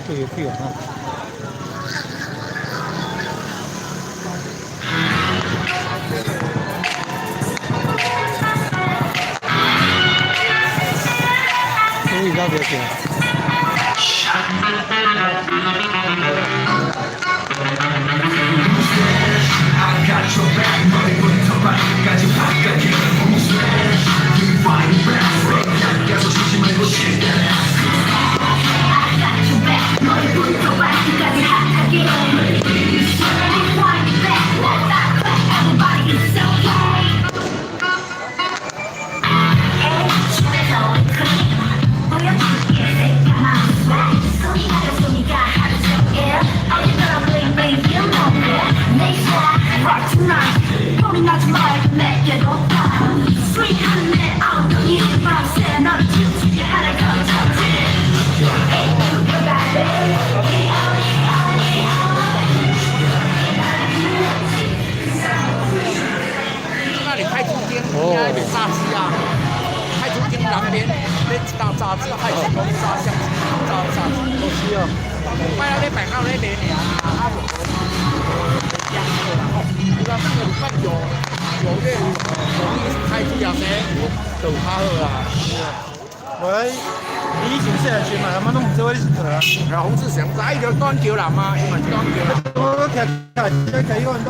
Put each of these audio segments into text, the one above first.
有有啊。注意到这些。哦，炸鸡啊，太子町南边咧一道炸鸡，太子宫炸香炸炸鸡。好吃哦。拜六礼拜到咧卖尔，啊无无啦吼。有啦，上个礼拜9月9日开始啊，生就较好啦。无，你以前细汉时嘛，阿妈拢毋知我你是谁啊。啊，洪志祥，伊就断桥人嘛，伊嘛是断桥人。我徛徛徛伊个断。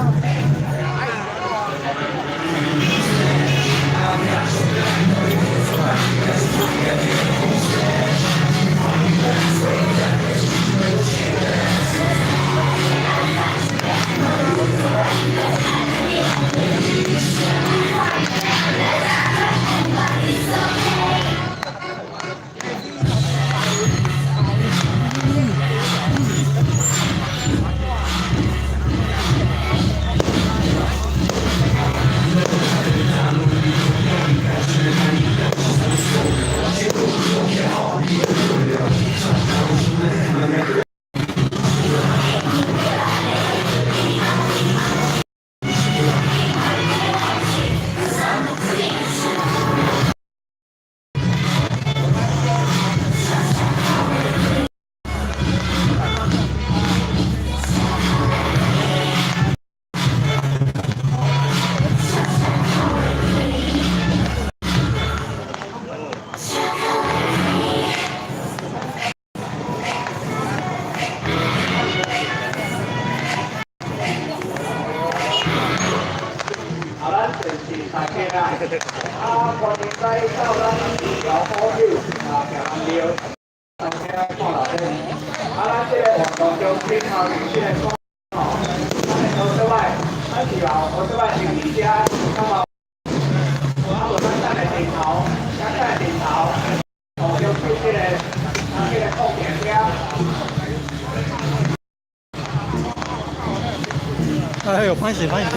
哎呦，欢喜欢喜！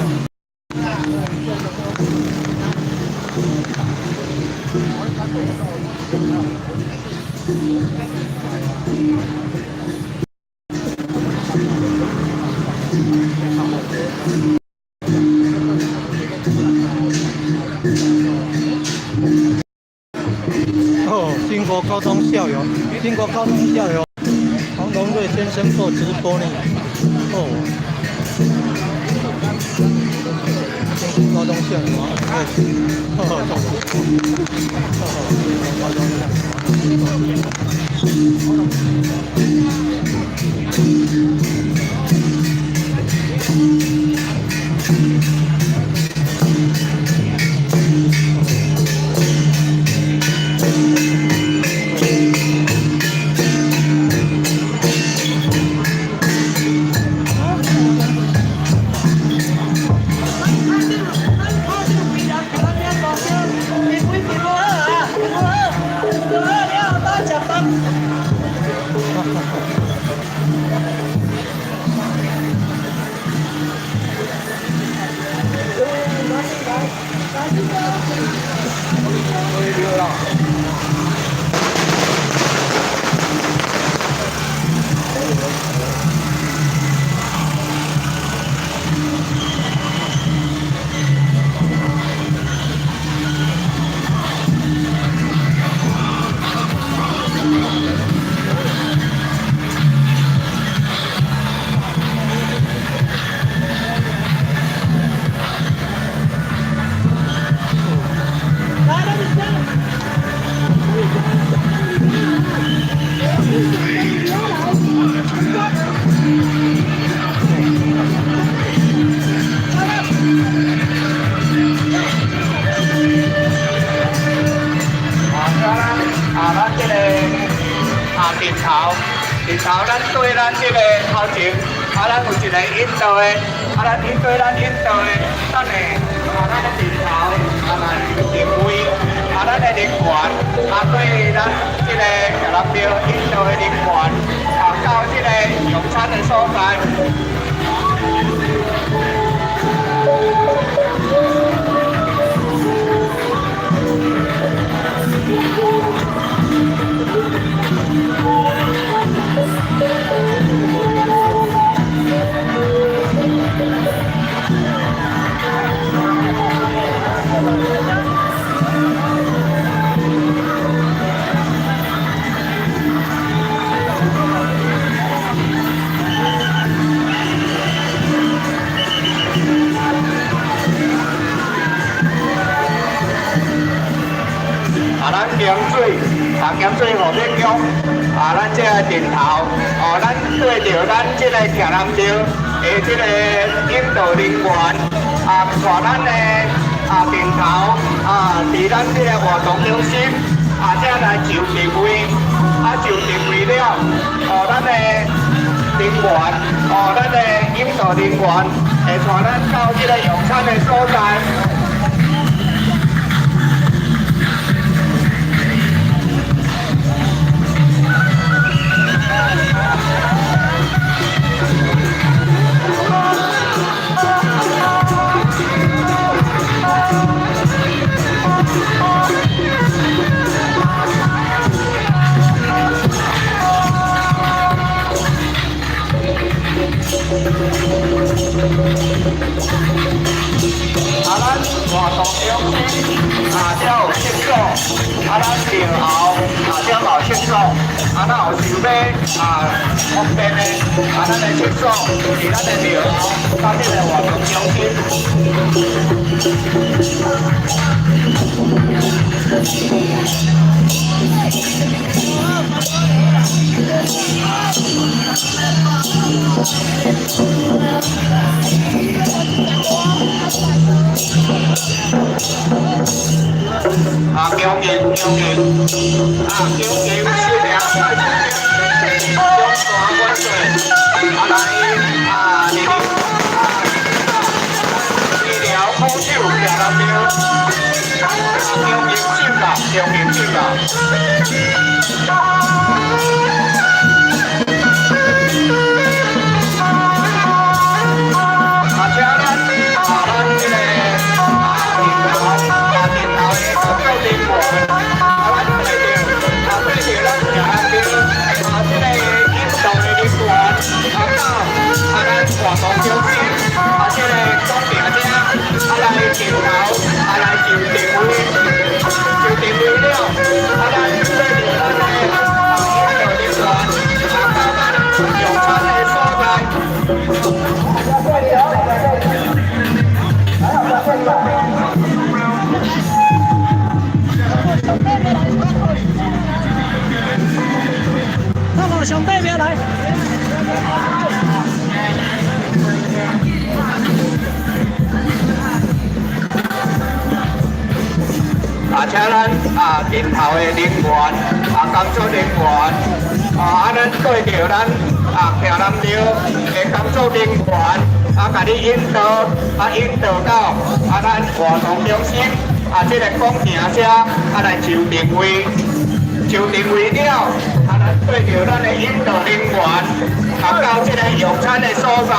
哦，经国高中校友，经国高中校友黄龙瑞先生做直播呢。哦。高高中校友王同瑞，呵呵，做直播，呵呵，高中校友王做直播。啊，咱這個啊，陣頭，陣頭，咱對咱這個頭前，啊，咱有一個引導的，啊，咱引對咱引導的，等下，啊，咱的陣頭，啊，來定位，啊，咱的人員，啊，對咱這個徛南廟引導的人員，啊，到這個用餐的所在。啊，咱鹹水，啊，鹹水五天宮，啊，咱這個陣頭，哦，咱對著咱這個徛南廟的這個引導人員，啊，帶咱的啊陣頭，啊，佇咱這個活動中心，啊，這來就定位，啊，就定位了，哦，咱的人員，哦，咱的引導人員會帶咱到這個用餐的所在。啊，咱活動中心啊，才有廁所，啊，咱廟後啊，才有廁所，啊，咱有想欲啊方便的，啊，咱的廁所佇咱的廟後，到這個活動中心。啊，恭敬恭敬，啊，恭敬新娘，中大萬歲，啊來啊，入啊，醫療苦手徛南廟，啊，恭敬酒駕，恭敬酒駕。啊，請咱啊，咱這個啊，陣頭啊，陣頭的所有人員，啊，咱對著啊，對著咱徛南廟啊，這個引導的人員，啊到啊，咱活動中心，啊，這個講名者，啊來陣頭，啊來就定位，就定位了，啊，咱對著咱的啊引導人員，啊到咱用餐的所在。啊，請咱啊陣頭的人員啊工作人員，啊，咱對著咱啊徛南廟的工作人員，啊，共你引導，啊，引導到啊咱活動中心啊這個廣場遮啊來就定位，就定位了，啊，咱對著咱的引導人員啊到這個用餐的所在。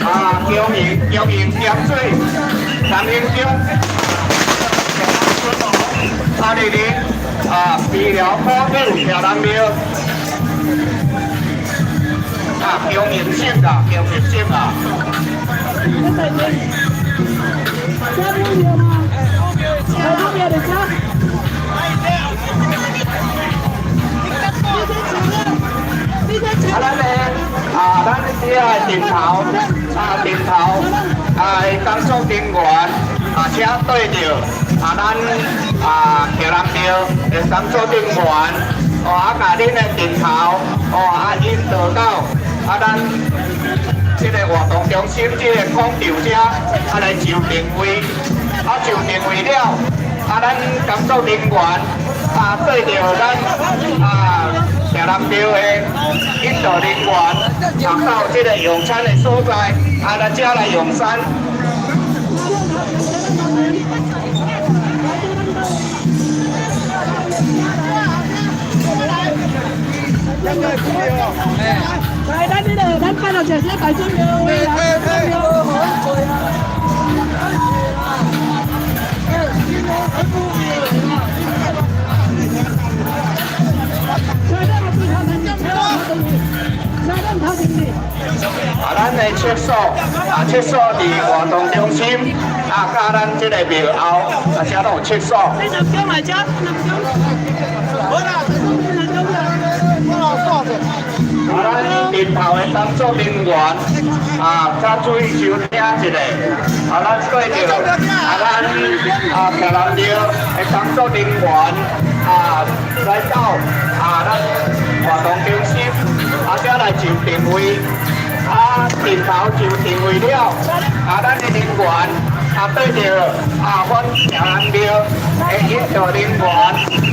啊，供應供應鹽水，三英中，啊，二零啊，醫療保險徛南廟，啊，供應線啊，供應線啊。加不了嗎？加不了的加。啊，咱的啊，咱這個陣頭啊，陣頭啊，工作人員啊，請對著啊，咱啊，徛南廟的工作人員，哦，啊，共恁的陣頭，哦，啊，引導到啊，咱這個活動中心這個廣場遮，啊，來就定位，啊，就定位了，啊，咱工作人員啊，對著咱啊，徛南廟的引導人員，啊，到這個用餐的所在，啊，來遮來用餐。來，咱這個咱辦了這些擺這廟位啦，廟。啊，咱的廁所，啊，廁所佇活動中心，啊，佮咱這個廟後，啊，遮攏有廁所。你南宮來遮，南宮。無啦，南宮啦。啊，咱陣頭的工作人員，啊，請注意收聽一下。啊，咱對著，啊，咱啊，徛南廟的工作人員，啊，來到啊，咱活動中心，啊，遮來就定位。啊，陣頭就定位了，啊，咱的人員啊，對著啊，阮徛南廟的引導人員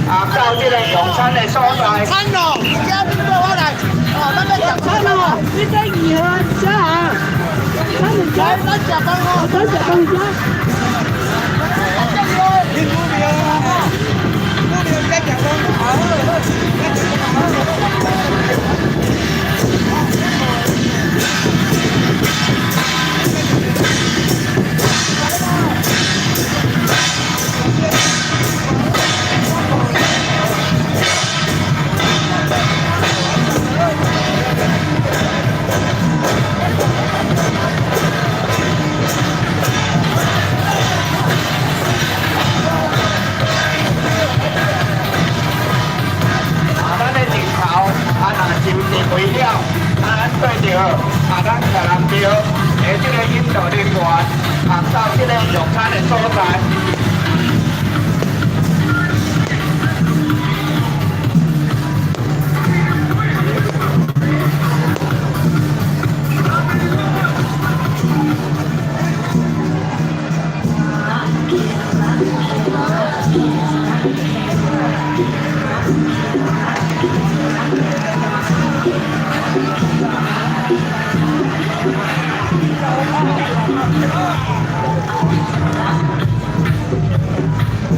啊，到這個用餐的所在。餐哦，嘉賓過我來，哦，咱要食餐哦，你這二號遮啊？咱是食，咱食飯哦，咱食飯遮。你不庙啊，不廟在食飯，好，好，啊，咱的陣頭啊，若就定位了，啊，咱對著啊，咱徛南廟的這個引導人員啊，到這個用餐的所在。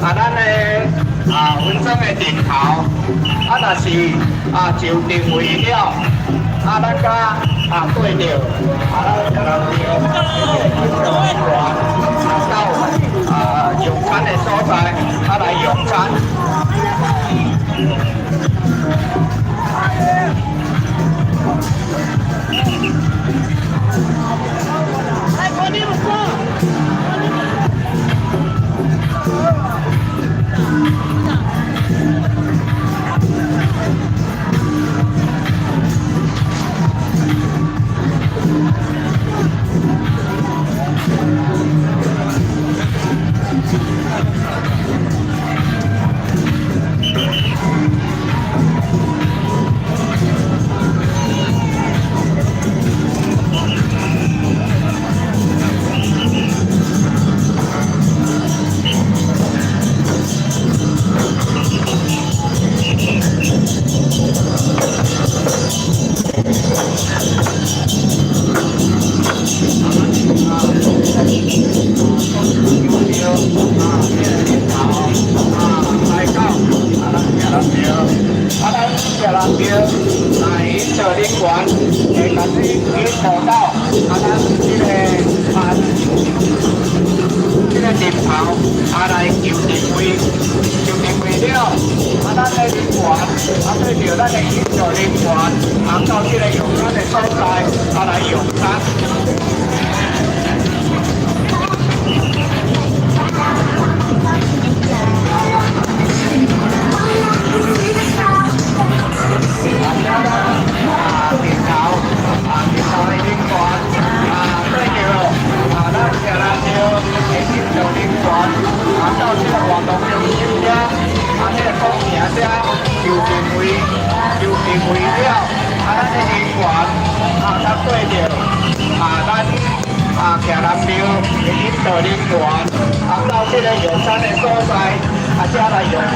啊，咱的啊，分裝的陣頭，啊，若是啊就定位了，啊，咱佮啊對著，啊，咱徛南廟啊到啊用餐的所在，啊來用餐。來，我你們說。引導到啊，咱這个啊，這个陣頭啊來就定位，就定位了，啊，咱的人員啊對著咱的引導人員啊到這个用餐的所在啊來用餐。啊，陣頭啊，陣頭的人員啊，對著啊，咱徛人著的引導人員啊，到這个活動中心遮，啊，這个廣場遮就定位，就定位了，啊，咱的人員啊，才對著啊，咱啊，徛人廟的引導人員啊，到這个用餐的所在，啊，遮來用餐。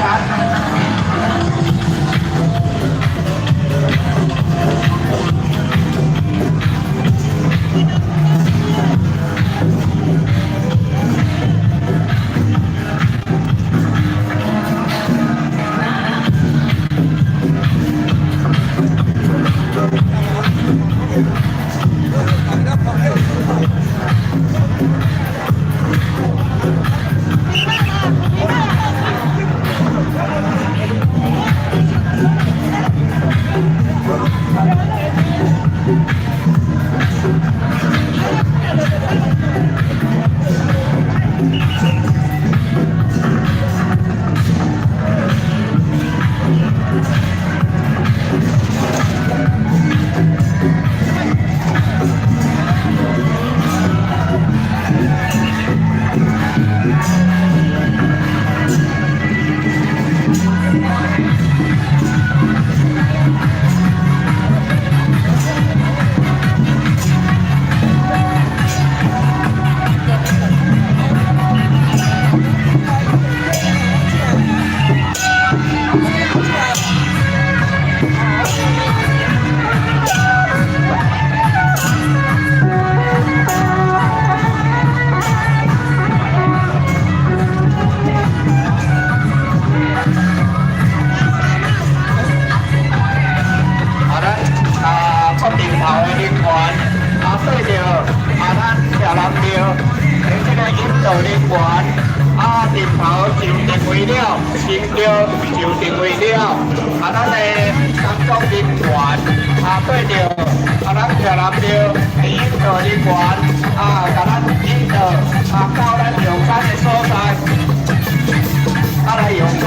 啊，咱啊，國陣頭的人員啊，對著啊，咱徛人廟的這个引導人員啊，陣頭就定位了，新橋就定位了，啊，咱的工作人員啊，對著啊，咱徛人廟的引導人員啊，共咱引導啊，到咱用餐的所在，啊來用餐。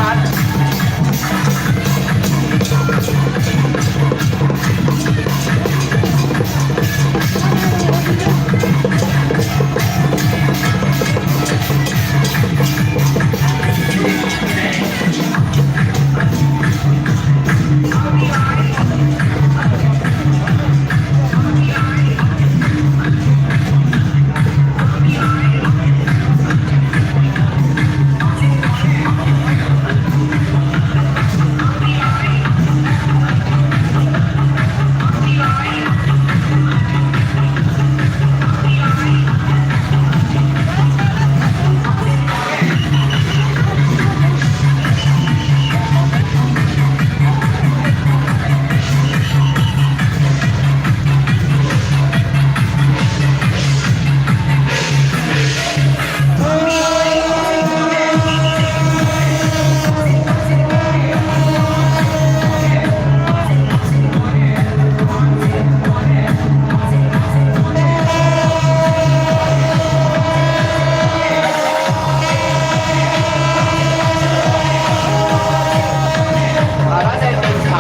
啊，咱的陣頭，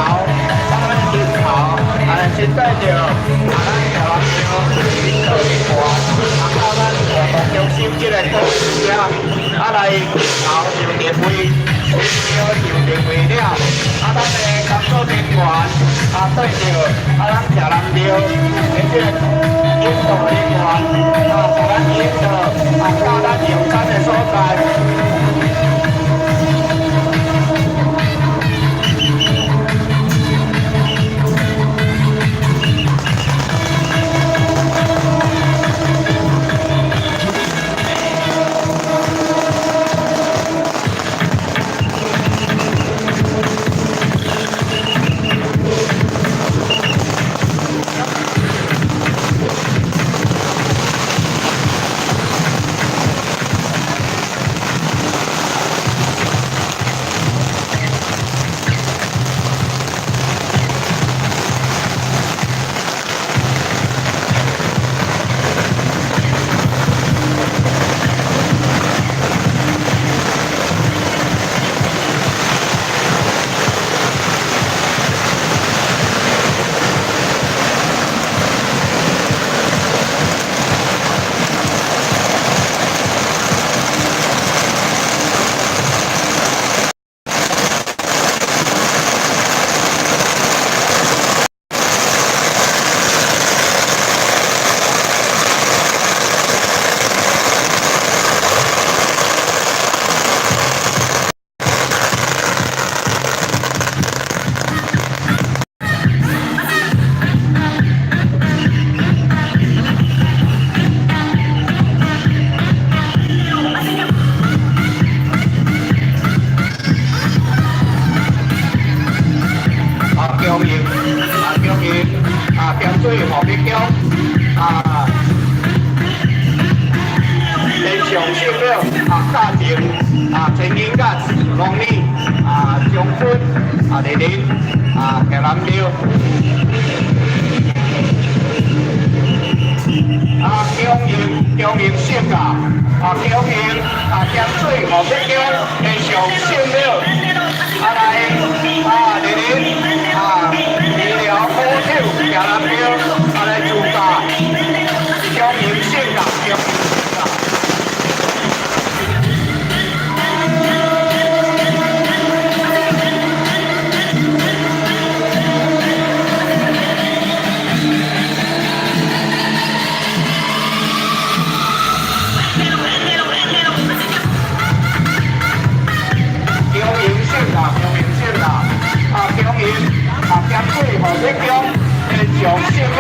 咱的陣頭，啊，是對著啊，咱台灣廟引導人員，啊，到咱活動中心這个廣場遮，啊來陣頭就定位，新橋就定位了，啊，咱的工作人員啊，對著啊，咱徛人廟的這个引導人員，啊，共咱引導啊，到咱用餐的所在。教程陈英甲王女将军莅临徛南庙。恭迎圣驾，恭迎咸水五福宫的上圣庙，来莅临医疗苦手徛南庙，来主驾，恭迎圣驾，恭迎圣驾。恭迎圣驾，恭迎圣驾，恭迎咸水五福宫的上圣庙。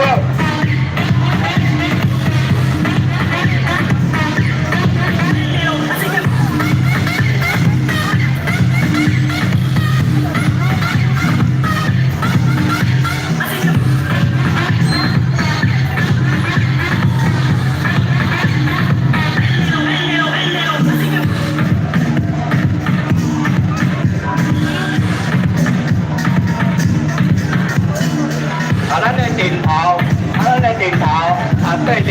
咱的阵头，对著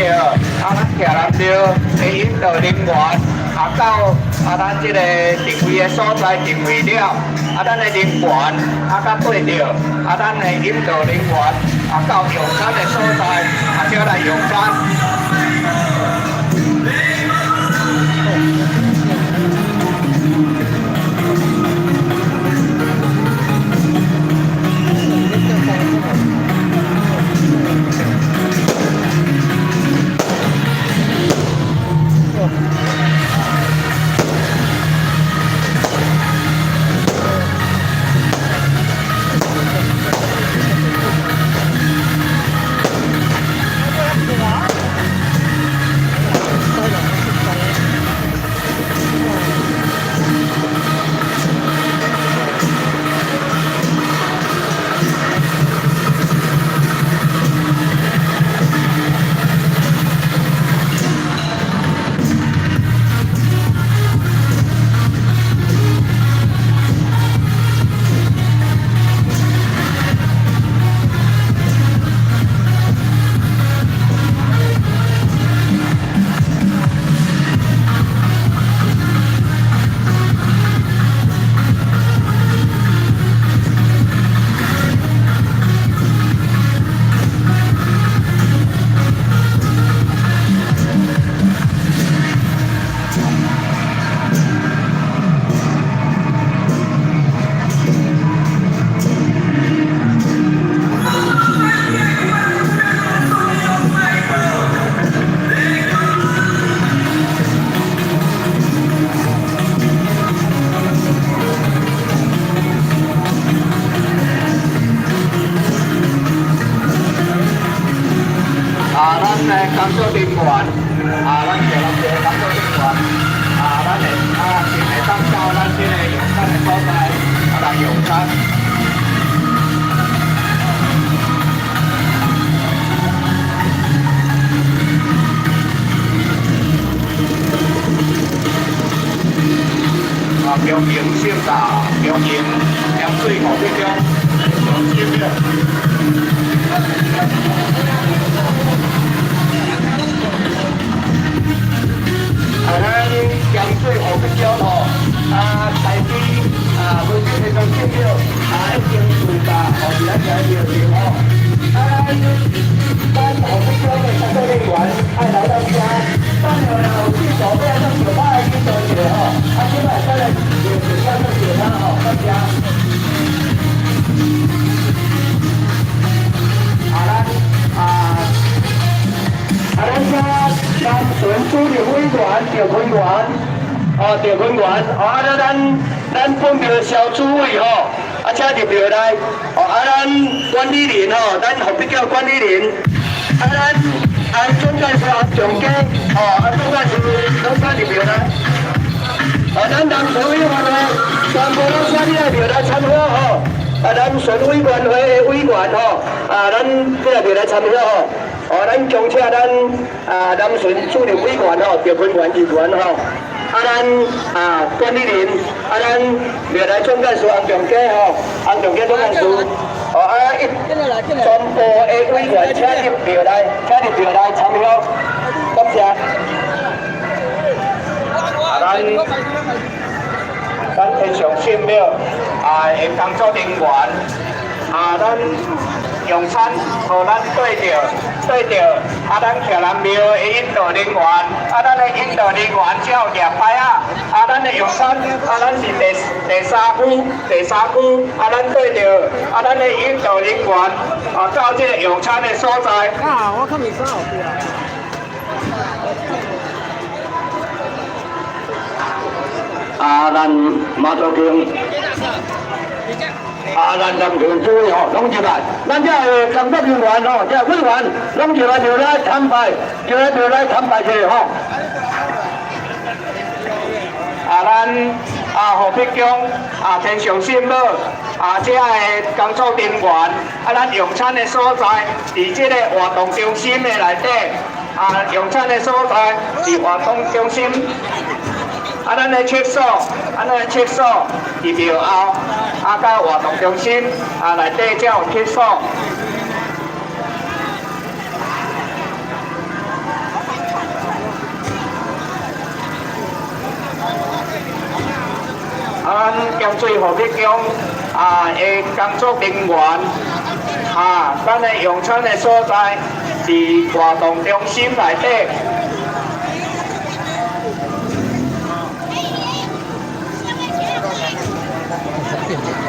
咱徛南庙的引导人员，到咱這个定位的所在定位了，咱的人員佮對著咱的引導人員，到用餐的所在，才來用餐。咱的工作人員，咱徛南廟工作人員，咱會先會當到咱這个用餐的所在，來用餐。恭迎聖駕，恭迎咸水五福宮上聖廟。咱咸水五福宮吼，台北文景的上聖廟，已經自駕，伫咱遮廟前吼。咱五福宮的工作人員愛來到遮，等下有志助欲來當小巴的去做一下吼，這擺再來就就當做小巴吼，到遮。咱遮南巡主任委員赵坤元，赵坤元，咱本庙萧主委吼，請入廟內，咱管理人吼，咱復必叫管理人，咱安總幹事洪長家，總幹事攏請入廟內，咱南巡委員會全部攏請你來廟內參與吼，南巡委員會的委員吼，咱過來廟內參與吼。咱恭請咱南巡主任委員吼，趙坤元議員吼。啊，咱啊管理人，啊，咱廟內總幹事洪仲基吼，洪仲基總幹事，哦啊一全部的委員請入廟內，請入廟內參香，感謝。啊，咱天上聖廟啊，的工作人員啊，咱用餐，予咱對著對著啊，咱徛南廟的引導人員，啊，咱的引導人員才有舉牌仔，啊，咱的用餐，啊，咱是第三區，第三區，啊，咱對著啊，咱的引導人員啊，到這個用餐的所在。啊，我看袂使後壁。啊，咱媽祖宮，啊，咱南宮諸位吼，攏入來，咱這个工作人員吼，這委員攏入來就來參拜，入來就來參拜一下吼。啊，咱啊護庇宮啊天上聖母啊，這个工作人員啊，咱用餐的所在，佇這個活動中心的內底啊，用餐的所在佇活動中心。啊，咱的廁所，啊，咱的廁所佇廟後，啊，佮活動中心啊內底才有廁所。啊，咱江水護庇宮啊的工作人員，啊，咱的用餐的所在佇活動中心內底。變。